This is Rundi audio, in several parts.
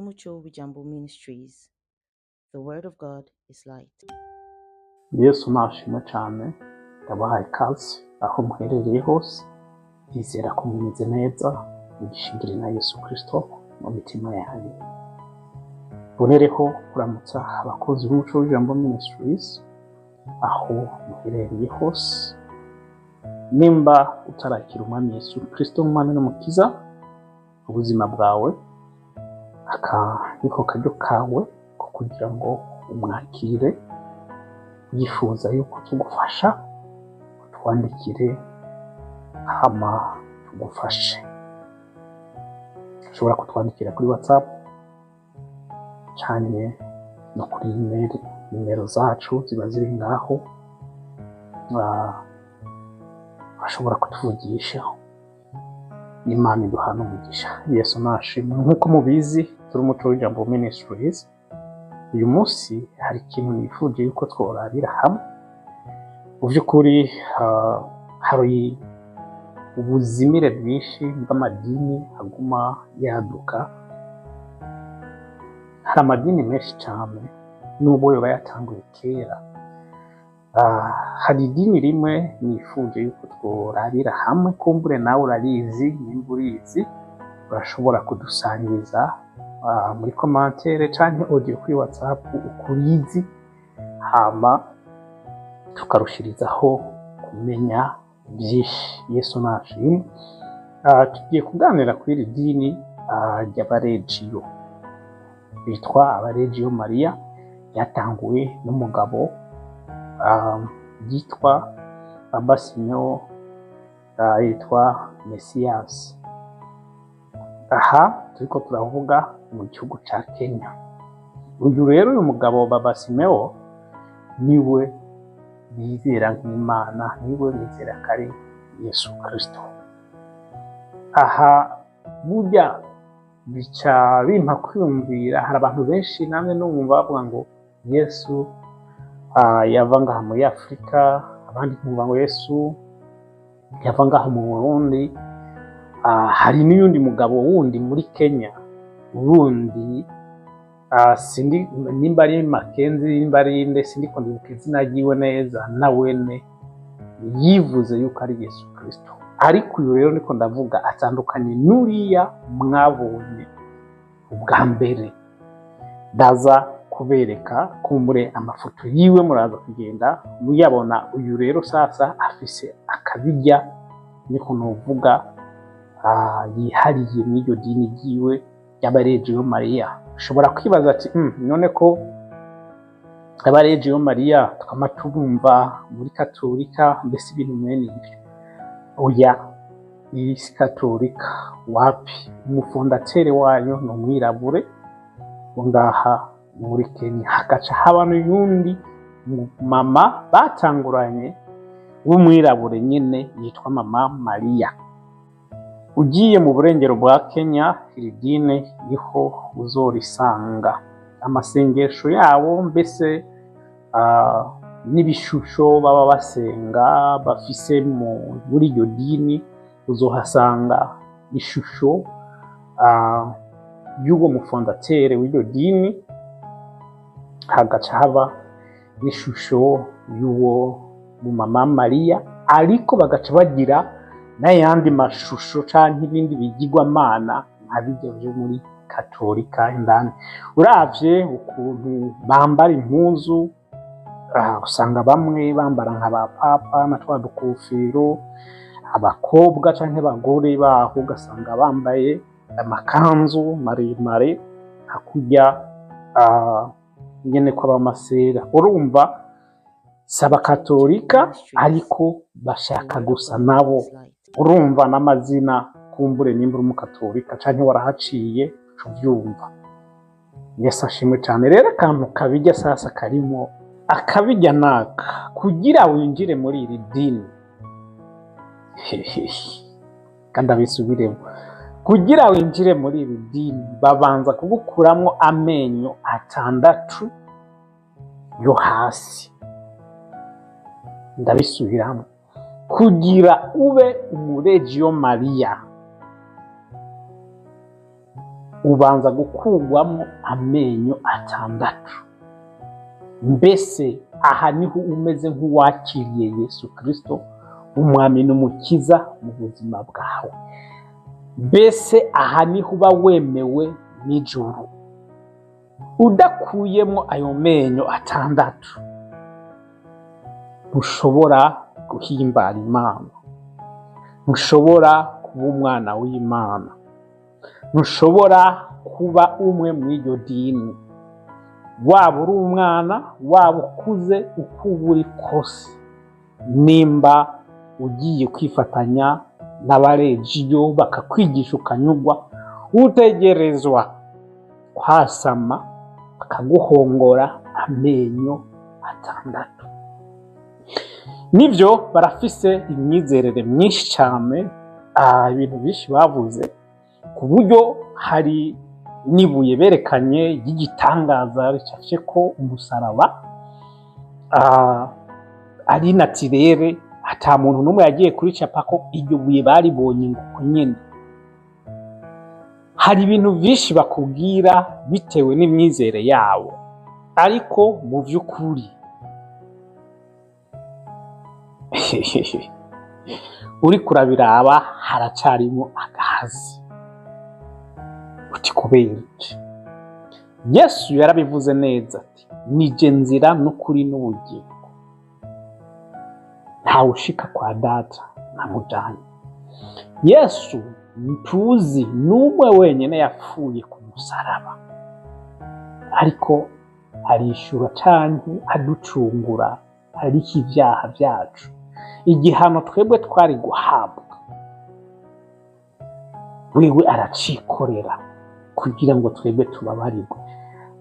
Umucho Wijambo Ministries. The Word of God is light. Yesu nashimwe cyane. Ndabahaye ikaze aho muherereye hose. Ndizera ko mumeze neza mugishingire na Yesu Kristo mu mitima yanyu. Mbonereho kuramutsa abakozi b'Umuco w'Ijambo Ministries aho muherereye hose. Nimba utarakira Umwami Yesu Kristo nk'Umwami n'Umukiza ubuzima bwawe, aka niko karyo kawe ko kugira ngo umwakire. Yifuza yuko tugufasha, utwandikire hama tugufashe. Ushobora kutwandikira kuri WhatsApp cyane no kuri email. Nimero zacu ziba ziri ngaho. Bashobora kutuvugisha. Imana iduhana umugisha. Yesu nashimwe. Nk'uko mubizi, turi Umuco w'Ijambo Ministries. Uyu munsi hari ikintu nifuje yuko tworabira hamwe. Mu by'ukuri hari ubuzimire bwinshi bw'amadini aguma yaduka. Hari amadini menshi cyane nubwo yoba yatanguye kera. Hari idini rimwe nifuje yuko tworabira hamwe. Kumbure nawe urarizi. Nimba urizi, urashobora kudusangiza muri commentaire canke audio kuri WhatsApp uko urizi, hama tukarushirizaho kumenya byinshi. Yesu nashimwe. Tugiye kuganira kuri iri dini ry'abaregiyo bitwa Abaregiyo Mariya, ryatanguwe n'umugabo yitwa Baba Simeo, yitwa Mesiyasi. Aha turiko turavuga mu gihugu ca Kenya. Uyu rero, uyu mugabo Baba Simeo, niwe bizera nk'Imana, niwe bizera ko ari Yesu Kristo. Aha burya bica bimpa kwiyumvira, hari abantu benshi namwe numva bavuga ngo Yesu yava ngaha muri Afurika, abandi nkumva ngo Yesu yava ngaha mu Burundi. Hari n'uyundi mugabo wundi muri Kenya wundi, sindi nimba ari Makenzi, nimba ari nde, sindiko ndibuka izina ryiwe neza, nawene yivuze yuko ari Yesu Kristo. Ariko uyu rero niko ndavuga atandukanye n'uriya mwabonye ubwa mbere. Ndaza kubereka kumbure amafoto yiwe, muraza kugenda muyabona. Uyu rero sasa afise akabirya, niko novuga, yihariye mw'iryo dini ryiwe ry'Abaregiyo Mariya. Ushobora kwibaza ati: None ko Abaregiyo Mariya twama tubumva muri Katolika, mbese ibintu mwene ibyo?" Oya, iyi si Katolika, wapi. Umufondateur wayo ni umwirabure wo ngaha muri Kenya, hagaca haba n'uyundi mama batanguranye w'umwirabure nyine yitwa Mama Mariya. Ugiye mu burengero bwa Kenya, iri dini niho uzorisanga. Amasengesho yabo mbese n'ibishusho baba basenga bafise muri iryo dini, uzohasanga ishusho y'uwo mufondateur w'iryo dini, hagaca haba n'ishusho y'uwo mama Mariya, ariko bagaca bagira n'ayandi mashusho canke ibindi bigirwamana nka birya vyo muri Katolika indani. Uravye ukuntu bambara impuzu, usanga bamwe bambara nka ba papa na twa dukofero, abakobwa canke abagore baho ugasanga bambaye amakanzu maremare nka kurya nyene kw'abamasera. Urumva si abakatolika, ariko bashaka gusa nabo. Urumva n'amazina, kumbure nimba uri umukatolika canke warahaciye, uca uvyumva. Yesu ashimwe cane. Rero akantu kabirya sasa karimo akabirya naka: kugira winjire muri iri dini, kandi abisubiremo, kugira winjire muri iri dini babanza kugukuramwo amenyo atandatu yo hasi. Ndabisubiramo: kugira ube umuregiyo Mariya. Ubanza gukurwamo amenyo atandatu. Mbese aha niho umeze nk'uwakiriye Yesu Kristo, umwami n'umukiza mu buzima bwawe. Mbese aha niho uba wemewe n'ijuru. Udakuyemo ayo menyo atandatu, ntushobora guhimbara Imana, ntushobora kuba umwana w'Imana, ntushobora kuba umwe mu iryo dini. Waba uri umwana, waba ukuze, uko uba uri kose, nimba ugiye kwifatanya n'abarejiyo bakakwigisha ukanyugwa, utegerezwa kwasama bakaguhongora amenyo atandatu. Nibyo, barafise imyizerere myinshi cyane, ibintu byinshi bavuze, ku buryo hari n'ibuye berekanye ry'igitangaza ricafye ko umusaraba ari naturel, ata muntu n'umwe yagiye kuricapa ko iryo buye baribonye ngo uko nyene. Hari ibintu byinshi bakubwira bitewe n'imyizere yabo, ariko mu by'ukuri uriko urabiraba haracarimo agahazi. Uti kubera iki? Yesu yarabivuze neza ati: "Nije nzira n'ukuri n'ubugingo, ntawushika kwa Data ntamujanye." Yesu ntuzi n'umwe wenyine yapfuye ku musaraba, ariko arishura canke aducungura, ariho ibyaha byacu, igihano twebwe twari guhabwa, wewe aracikorera kugira ngo twebwe tubabarirwe.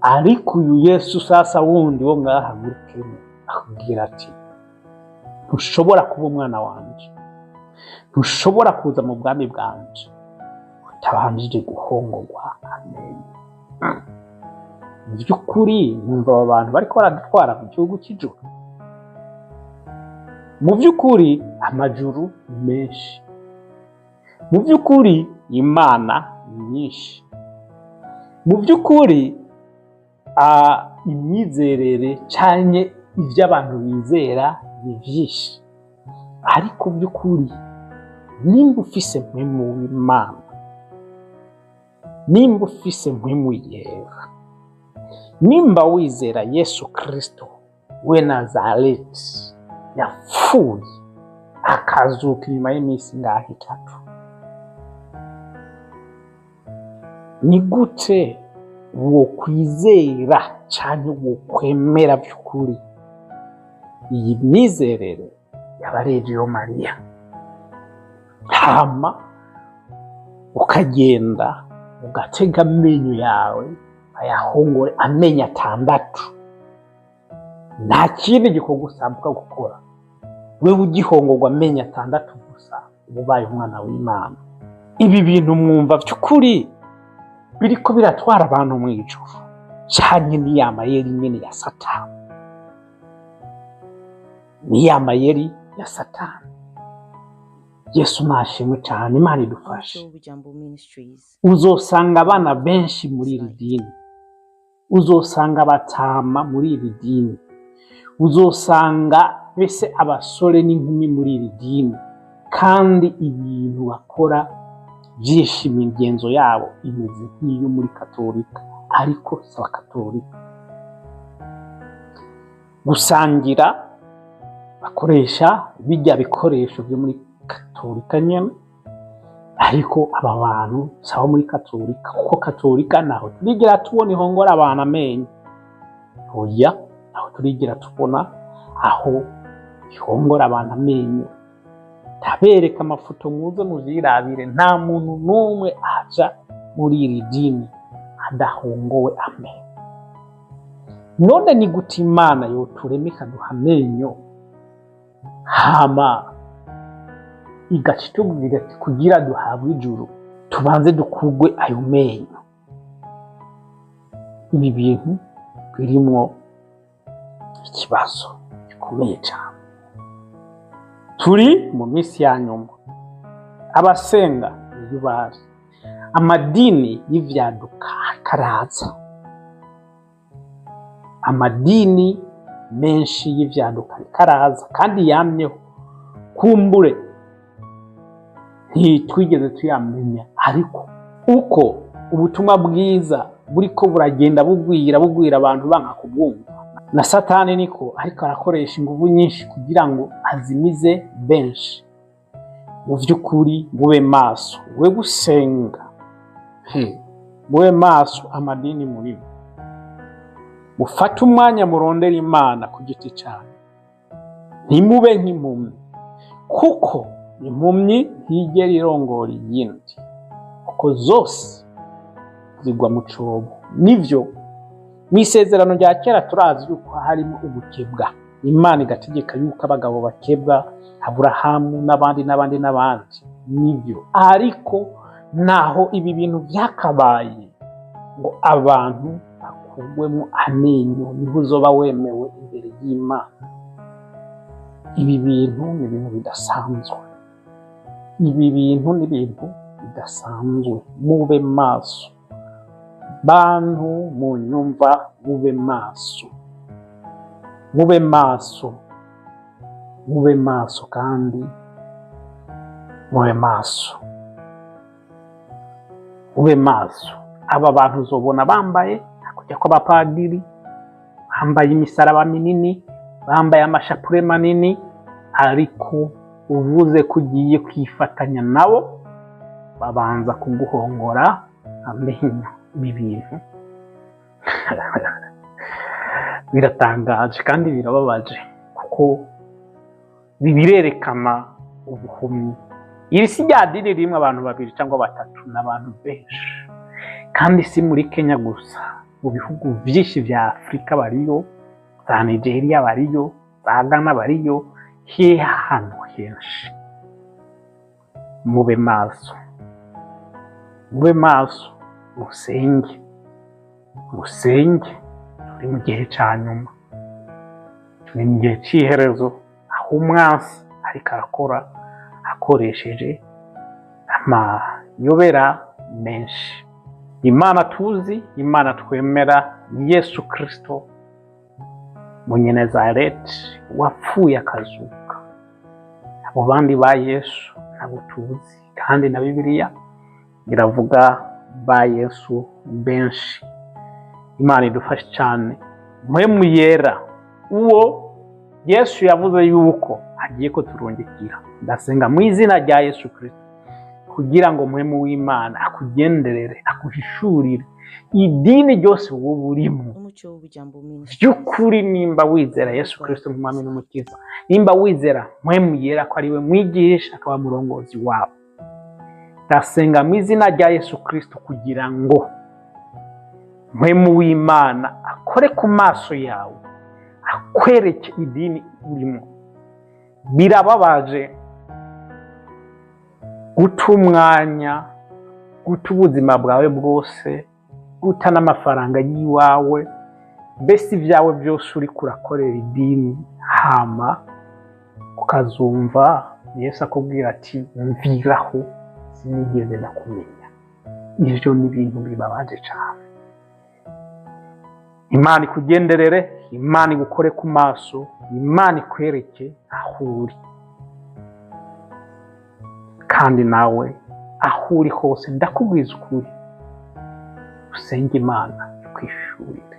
Ariko uyu Yesu sasa wundi wo ngaha muri Kenya akubwira ati: "Ntushobora kuba umwana wanje, ntushobora kuza mu bwami bwanje utabanjije guhongorwa amenyo." Mu by'ukuri numva aba bantu bariko baradutwara mu gihugu cy'ijuru. Mu by'ukuri amajuru ni menshi, mu by'ukuri Imana ni nyinshi, mu by'ukuri imyizerere canke ivyo abantu bizera ni vyinshi. Ariko by'ukuri nimba ufise Mpwemu w'Imana, nimba ufise Mpwemu Yera, nimba wizera Yesu Kristo we Nazareti yapfuye akazuka inyuma y'iminsi ngaho 3, ni gute wokwizera canke wokwemera by'ukuri iyi myizerere y'abarejiyo Mariya, hama ukagenda ugatega amenyo yawe bayahongore amenyo atandatu? Nta kindi gikorwa usabwa gukora, wewe ugihongorwa amenyo atandatu gusa uba ubaye umwana w'Imana. Ibi bintu mwumva by'ukuri biriko biratwara abantu mu ijuru, canke ni ya mayeri nyene ya Satani? Ni ya mayeri ya Satani. Yesu nashimwe cane, Imana idufashe. Umuco w'Ijambo Ministries. Uzosanga abana benshi muri iri dini, uzosanga abatama muri iri dini, uzosanga mbese abasore n'inkumi muri iri dini, kandi ibintu bakora byinshi imigenzo yabo imeze nk'iyo muri Katolika, ariko si abakatolika. Gusangira bakoresha bijya bikoresho byo muri Katolika nyene, ariko aba bantu si abo muri Katolika, kuko Katolika naho turigera tubona ihongora abantu amenyo. Oya, naho turigera tubona aho ihongora abantu amenyo. Ndabereka amafoto muze muvyirabire, nta muntu n'umwe aja muri iri dini adahongowe amenyo. None ni gute Imana yoturema ikaduha amenyo, hama igaca itubwira ati kugira duhabwe ijuru tubanze dukugwe ayo menyo? Ibi bintu birimwo ikibazo gikomeye cyane. Turi mu minsi ya nyuma, abasenga niyo bari. Amadini y'ivyaduka karaza, amadini menshi y'ivyaduka karaza kandi yamyeho. Kumbure ntitwigeze tuyamenya, ariko uko ubutumwa bwiza buriko buragenda bugwira bugwira, abantu banka kubwumva, na Satani niko ariko arakoresha inguvu nyinshi kugira ngo azimize benshi. Mu vy'ukuri mube maso, we gusenga, mube maso amadini murimo, mufate umwanya murondera Imana ku giti cyanyu, ntimube nk'impumyi, kuko impumyi ntigera irongora iyindi, kuko zose zigwa mu cobo. Nivyo, mu isezerano rya kera turazi yuko harimo ugukebwa, Imana igategeka yuko abagabo bakebwa, Aburahamu n'abandi n'abandi n'abandi, nivyo. Ariko naho ibi bintu byakabaye ngo abantu bakugwemo amenyo, niho uzoba wemewe imbere y'Imana. Ibi bintu ni ibintu bidasanzwe, ibi bintu ni ibintu bidasanzwe. Mube maso bantu munyumva, mube maso, mube maso, mube maso, kandi mube maso, mube maso. Aba bantu uzobona bambaye kujya kw'abapadiri, bambaye imisaraba minini, bambaye amashapure manini, ariko uvuze ko ugiye kwifatanya nabo babanza kuguhongora amenyo. Ibi bintu biratangaje kandi birababaje, kuko birerekana ubuhumyi. Iri si rya dini rimwe abantu babiri cyangwa batatu, n'abantu benshi, kandi si muri Kenya gusa, mu bihugu byinshi bya Afurika bariyo, za Nigeria bariyo, za Ghana bariyo, hehe ahantu henshi. Mube maso, mube maso, musenge, musenge. Turi mu gihe cya nyuma, turi mu gihe cy'iherezo, aho umwansi ariko arakora akoresheje amayobera menshi. Imana tuzi, Imana twemera, ni Yesu Kristo Munyenazareti wapfuye akazuka. Abo bandi ba Yesu ntabwo tuzi, kandi na Bibiliya iravuga ba Yesu benshi. Imana idufashe cyane. Mpwemu Yera, uwo Yesu yavuze yuko agiye kuturungikira, ndasenga mu izina rya Yesu Kristo kugira ngo Mpwemu w'Imana akugenderere, akuhishurire idini ryose wowe urimo. Umuco w'Ubujambo Ministries. By'ukuri nimba wizera Yesu Kristo nk'umwami n'umukiza, nimba wizera Mpwemu Yera ko ari we mwigisha akaba murongozi wawe, ndasenga mu izina rya Yesu Kristo kugira ngo Mpwemu w'Imana akore ku maso yawe, akwereke idini urimo. Birababaje guta umwanya, guta ubuzima bwawe bwose, guta n'amafaranga y'iwawe, mbese ibyawe byose uriko urakorera idini, hama ukazumva Yesu akubwira ati mviraho, sinigeze ndakumenya. Ivyo ni ibintu bibabaje cyane. Imana ikugenderere, Imana igukore ku maso, Imana ikwereke aho uri, kandi nawe aho uri hose ndakubwiza ukuri, usenge Imana ikwishurire,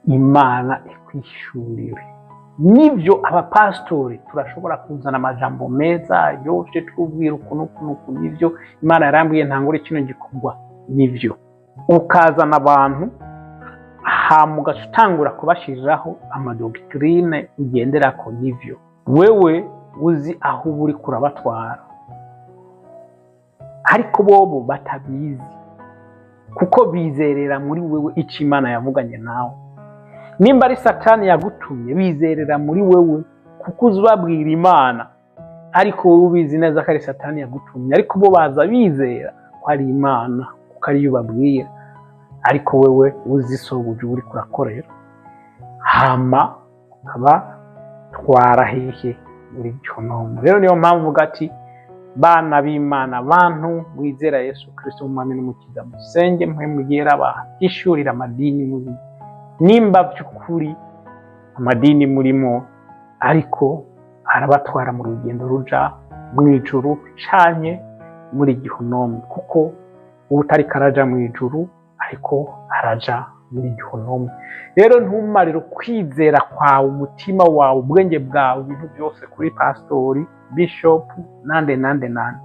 Imana ikwishurire. Nibyo, abapasitori turashobora kuzana amajambo meza yose twubwira ukuntu ukuntu ukuntu, nibyo Imana yarambwiye ntangure kino gikorwa, nibyo, ukazana abantu hama ugaca utangura kubashyiriraho amadoctrine ugenderako, nivyo, wewe uzi aho uba uriko urabatwara, ariko bobo batabizi, kuko bizerera muri wewe icyo Imana yavuganye nawe. Nimba ari Satani yagutumye, bizerera muri wewe kuko uzi ubabwira Imana, ariko wowe ubizi neza ko ari Satani yagutumye, ariko bo baza bizera ko ari Imana kuko ariyo ubabwira, ariko wewe uzi sobuja uba uriko urakorera, hama ukaba twara hehe muri gihombo. Rero niyo mpamvu uvuga ati Bana b'Imana, bantu mwizera Yesu Kristo umwami n'umukiza, musenge Mpwemu Yera bahishurira amadini muri, nimba by'ukuri amadini murimo ariko arabatwara mu rugendo ruja mu ijuru canke muri gihunomu, kuko uwutariko araja mu ijuru ariko araja muri gihunomu. Rero ntumarire ukwizera kwawe, umutima wawe, ubwenge bwawe, ibintu byose kuri pasitori, bishopu, nande nande nande.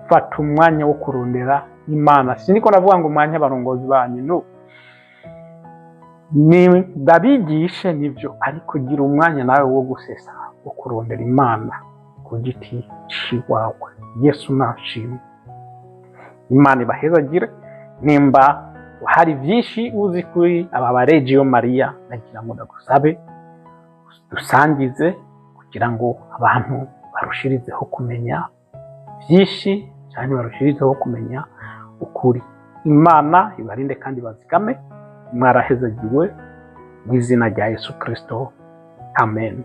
Fata umwanya wo kurondera Imana. Siniko navuga ngo umwanya abarongozi banyu, no ni ndabigishe nivyo, ariko gira umwanya nawe wo gusesa, wo kurondera Imana ku giti ciwawe. Yesu nashimwe. Imana ibahezagire. Nimba hari byinshi uzi kuri aba baregiyo Mariya, nagira ngo ndagusabe dusangize kugira ngo abantu barushirizeho kumenya byinshi cyane, barushirizeho kumenya ukuri. Imana ibarinde kandi bazigame. Mwarahezagiwe mu izina rya Yesu Kristo, amen.